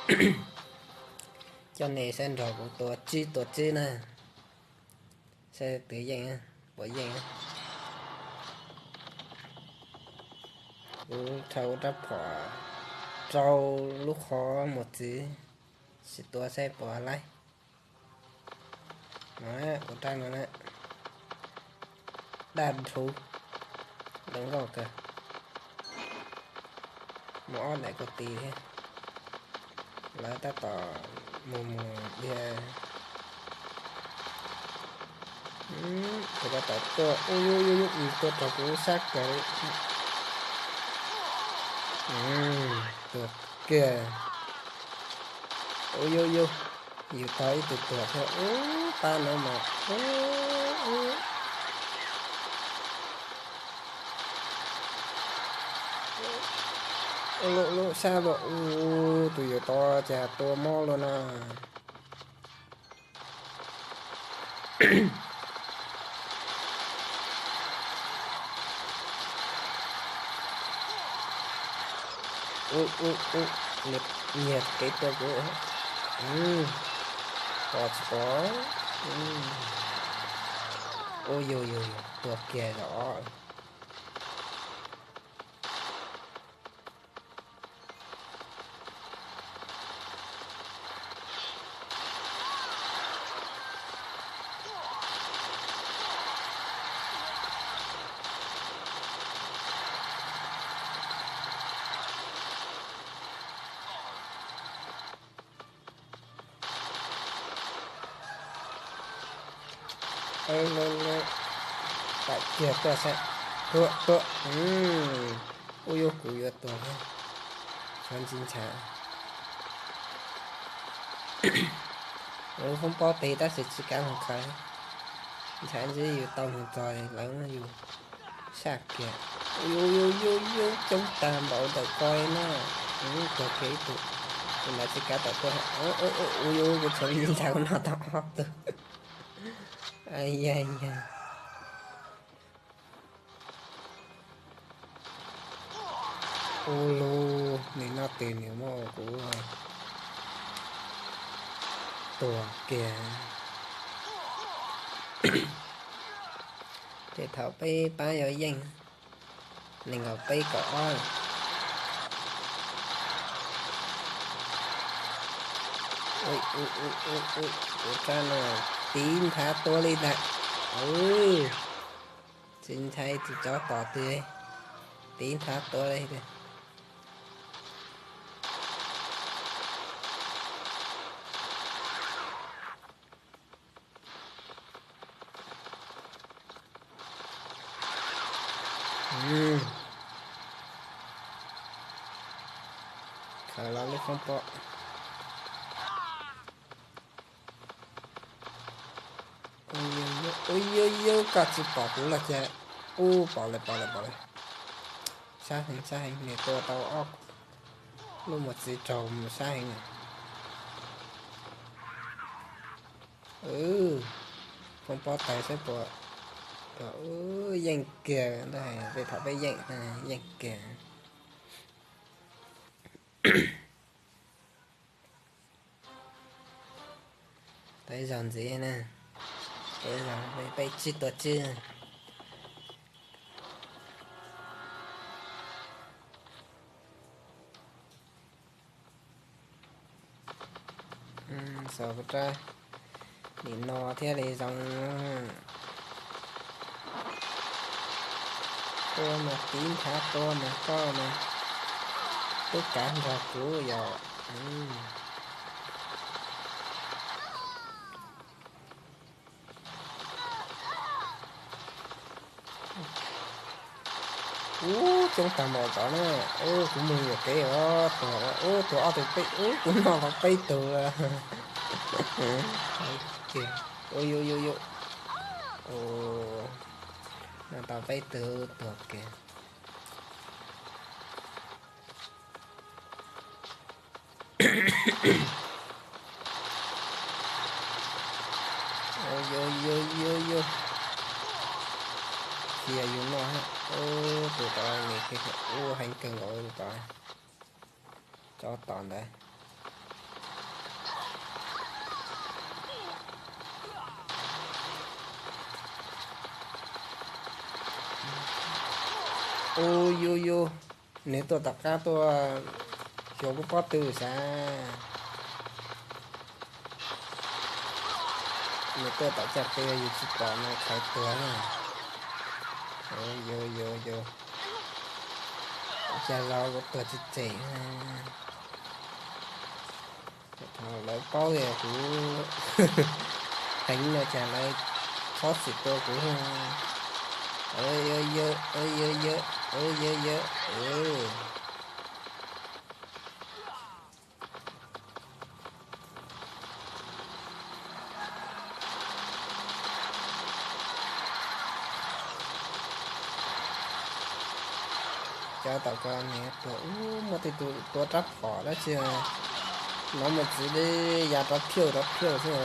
Coj nej saib nrog kuv tua tsib tua tsib na, saib twg yeej, puas yeej. Kuv rhau rab phom rau lub qhov mus txwv, sim tua saib puas laib. No, kuv rab no na, daj rhuv, zoo nkauj kawg. Muaj ob daim kuv tis thiab, lawv tab tom mus mus dhia. Kuv tab tom tuaj, ub, yus tuaj rau kuv sab kawg. Tuag kiag. Ub, yus, yus tau ib tug tuag thiab. Ub, pab no mas. Ub, lub sab luaj, ub, tus yus tau cas tua mob luaj na. Ub, ub, ub, nyiag kev tua kuv. Pom tsis pom? Ub, yus, yus, yus tuag kiag zog. Tam kiag tuaj saib, tuaj, tuaj. Ub, yus kuv yuav tuag thiab. Tshuav ntsis ntshav. Lub foob pob peg tab sis tsis kav mus khaws. Ntshav ntsib yus tau mus txog lawv yus saj kiag. Ub, yus, yus, yus coob tag npaum ntawm ko na. Tuag kiag ib tug. Tus ntawd tsis kav tawm tuaj. Ub, yus kuv tshuav ntsis ntshav kuv noj tau ob tug. Yag yag. Ub lub, nim no tes nws muab kuv tuag kiag. Ces thaum peb pab yuav yeej, nees nkaum peb kaum ob. Kuv rab no tiv nthav tua li ntag. Tsis ntshai tus tsov tom twg, tiv nthav tua li. Khaws los lub foob pob. Ub, yus, yus, koj tsis pom kuv los cas? Ub, pom lawm, pom lawm, pom lawm. Sab heev, sab heev, nws tua tau ob lub mos txwv raug mus sab heev. Foob pob tawg saib puas, yeej kiag, tej thaum peb yeej, yeej kiag. Tau ib zaug ntxiv na, tau ib zaug, peb tsib tua tsib. Xav rab nim no thiaj li zoo. Tua mas tiv nthav tua mas koj mas twb kav nrog kuv yom. Ub, coob tag npaum tod na. Ub, kuv mus yuam kev os, tuag, ub, tuag ob tug peb, ub, kuv noj tau peb tug. Ub, yus, yus, yus. Noj tau peb tug tuag kiag. Cia yus noj, ub, tus tod nws ua heev kawg nkaus tus tod, tsov tom ntawd. Ub, yus yus, nws tuaj tom qab tuaj xyuas kuv pob tw sav. Nws tuaj tom caj tw yus tsis pom no khaws tuag na. Yus yus yus, cas los kuv tuag tsis tsem. Lawv paub tias kuv heev no cas lawv txhob txwm tua kuv. Yus yus yus yus yus yus. Cov tom ko niam tuag ub, muaj tej tus tua rab phom dab tsi, nov mus txiv deb ya rov phiauj rov phiauj xwb.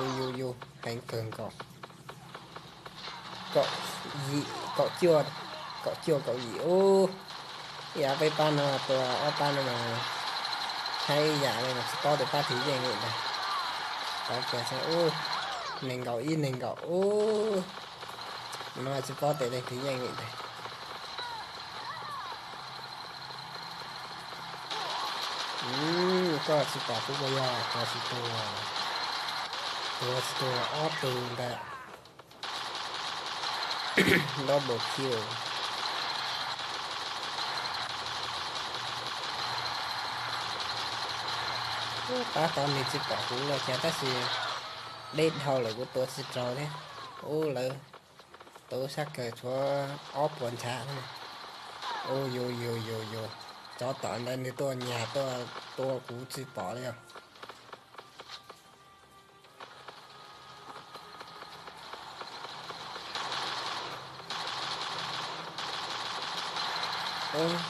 Ub yus yus, heev kawg nkaus. Kaum yim, kaum cuaj, kaum cuaj kaum yim ub. Ib yam peb pab no tua ob pab no mas haib ib yam li mas tsis paub tias pab twg yeej li ntag. Tau kiag ub, nees nkaum ib nees nkaum ub. No tsis paub tias leej twg yeej li ntag. Koj tsis pom kuv puas yog? Tua tsis tua, tua tsis tua ob tug ntawd. Double kill. Tab tom nws tsis pom kuv los cas tab sis deb dhau lawm kuv tua tsis raug thiab. Ub, lawv tua sab kawg tshuav ob puas ntshav. Ub yus yus yus yus, tsov tom ntawd nws tuaj nyag tuaj tua kuv tsis pom li os.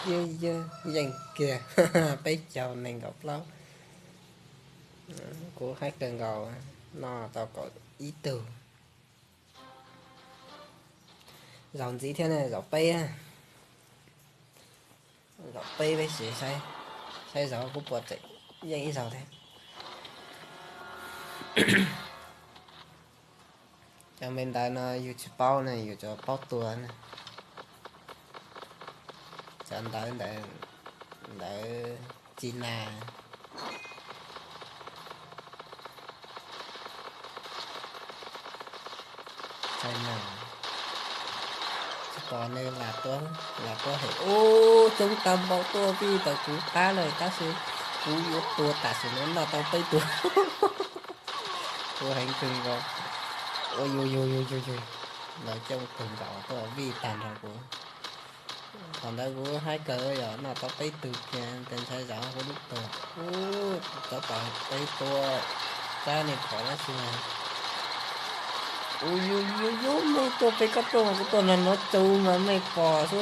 Yeej kiag peb caug nees nkaum plaub. Kuv haib kawg nkaus, noj tau kaum ib tug. Zaum ntxiv thiab ne, zaum peb. Zaum peb peb sim saib, saib zaum kuv puas tseem yeej ib zaug thiab. Cov me ntawv no yus tsis paub ne, yus tsuas paub tua ne. Cov ntawv ntawd, ntawv Tsis nas, tsis pom nws lam tuaj hem. Ub, coob tag npaum tuaj vij tau kuv qab lawm tab sis kuv yuav tuag tam sim no noj tau peb tug. Kuv heev kawg nkaus. Ua yus yus yus yus yus, lawv coob kawg nkaus tuaj vij tag nrho kuv. Thaum ntawd kuv haib kawg yog noj tau peb tug kiag tes ntshai zov kuv lub tuag. Ub, cov tom peb tua, rab niag phom dab tsi mas. Ub, yus yus yus, mej tuaj pem koj tuaj mas kuv tuaj nrog no tsu mas mej pom xwb.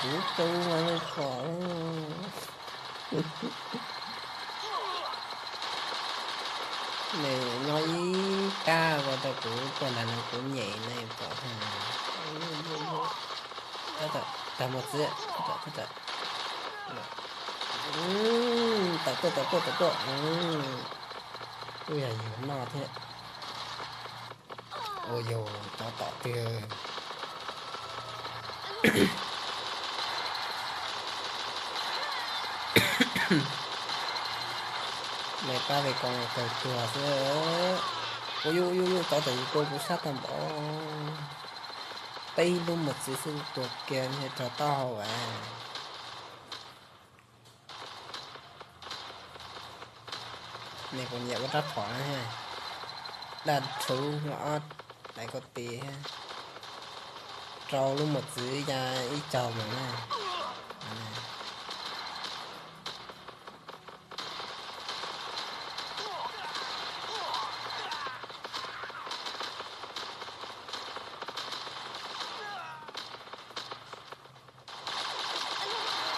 Kuv tsu mas mej pom. Nws nyob ib kab ua rau kuv tuaj nrog no kuv nyem mej pom. Tag mus txiv, tawm tuaj tawm tuaj tawm tuaj. Kuj yog yus noj thiab. Ua yus cov tom twg. Mej pab ve kos kawg tuag xwb. Ua yus yus yus, cov tom yus tua kuv sab tag npaum. Peb lub mos txwv xwb tuag kiag raug taub hau as. Nws kuj nyiam ua rab phom na, daj rhuv ob daim ko tis, rau lub mos txwv ya ib tsaug mus na.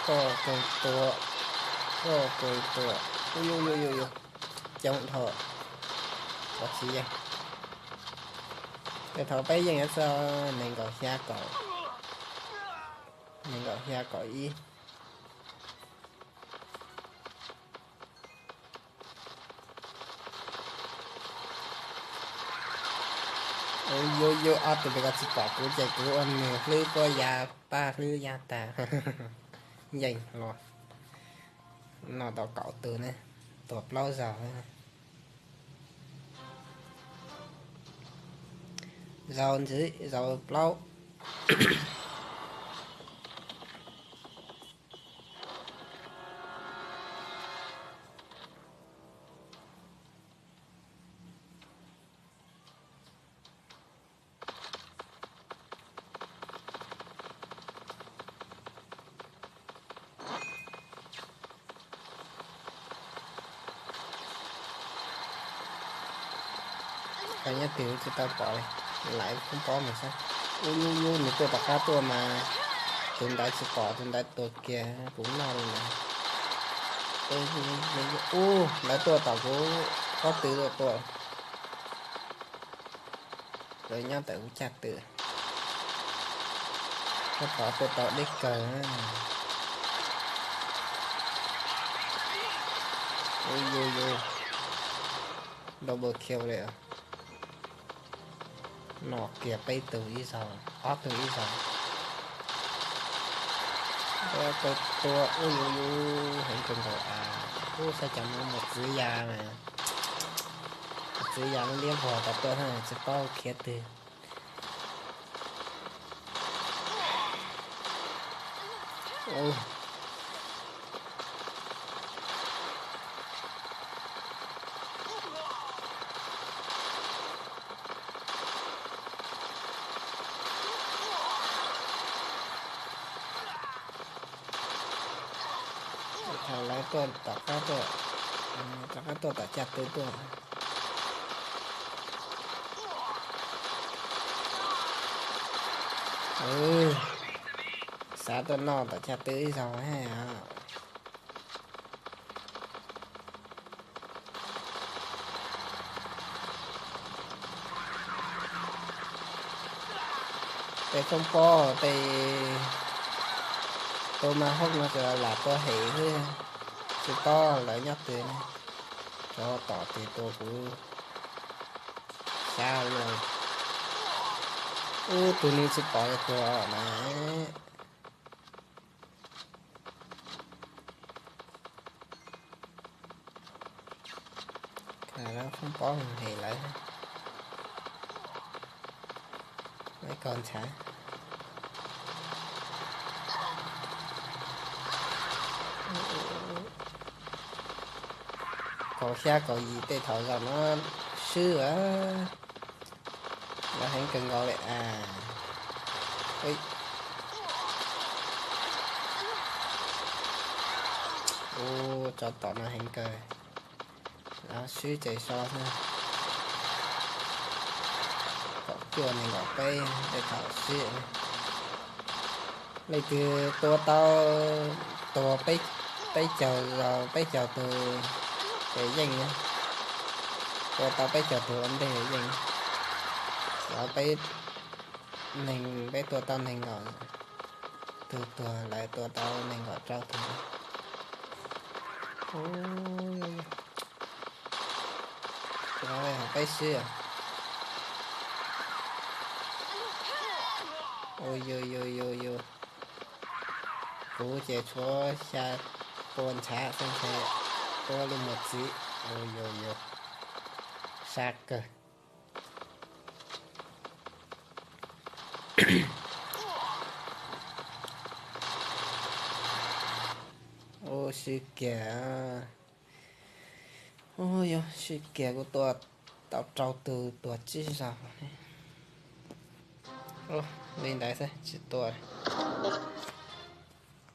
Koj kawg tua, koj kawg tua. Ub, yus yus yus yus, coob dhau, qhov tsis yeej. Tes thaum peb yeej yuav txog nees nkaum xya kaum, nees nkaum xya kaum ib. Ub, yus Yus ob tug pem ko tsis pom kuv ces kuv ua nws hlwb puab ya paj hlwb ya tag. Yeej los no tau kaum tug ne, tuag plaub zaug. Zaug ntxiv zaug plaub. Nyob twg tsis tau pom li, laiv koob pob mus xwb. Ub yub yub, nws tuaj tom qab tuaj mas tus ntawd tsis pom, tus ntawd tuag kiag kuv noj li ntawd. Ub, lawv tuaj tom kuv pob tw tuaj. Lawv nyob ntawm kuv caj tw. Koj thov tuaj tau deb kawg. Ub yub yub, double kill li. Noj kiag peb tug ib zaug, ob tug ib zaug. Tua tua, ub yub yub, heev kawg nkaus. Ub, saib cov no mus txwv ya mas, txwv ya liab vog tom tuaj tsis paub khiav twg. Thaum lawv tuaj tom qab tuaj, tom qab tuaj tom caj tw tuaj. Xav tuaj noj tom caj tw ib zaug. Tej koob pob tej, tus mas hoob no tsuas lam tua hem xwb, tsis paub lawv nyob twg. Cov tom twg tua kuv xyab lawm. Ub, tus ni tsis pom li tuag na. Koob pob hem lawv. Lawv kos ntshav. Kaum xya kaum yim tej thaum zaum no swb a. Lawv heev kawg nkaus li a. Ub, tsov tom no heev kawg. Lawv swb ces so xwb. Kaum cuaj nees nkaum peb tej thaum swb. Leej twg tua tau, tua peb caug, peb caug tug ces yeej. Tua tau peb caug tug ua ntej yeej. Cov peb neeg, peb tua tau nees nkaum tug tuag, lawv tua tau nees nkaum rau tug. Peb swb. Ua yus yus yus yus. Kuv ces tshuav xya pua ntshav xwb ntshe tuab li mus txiv. Ua yus yus, sab kawg. Ua swb kiag. Ua yus swb kiag, kuv tua tau rau tug tuag tsib zaug. Li ntawd xwb tsis tua.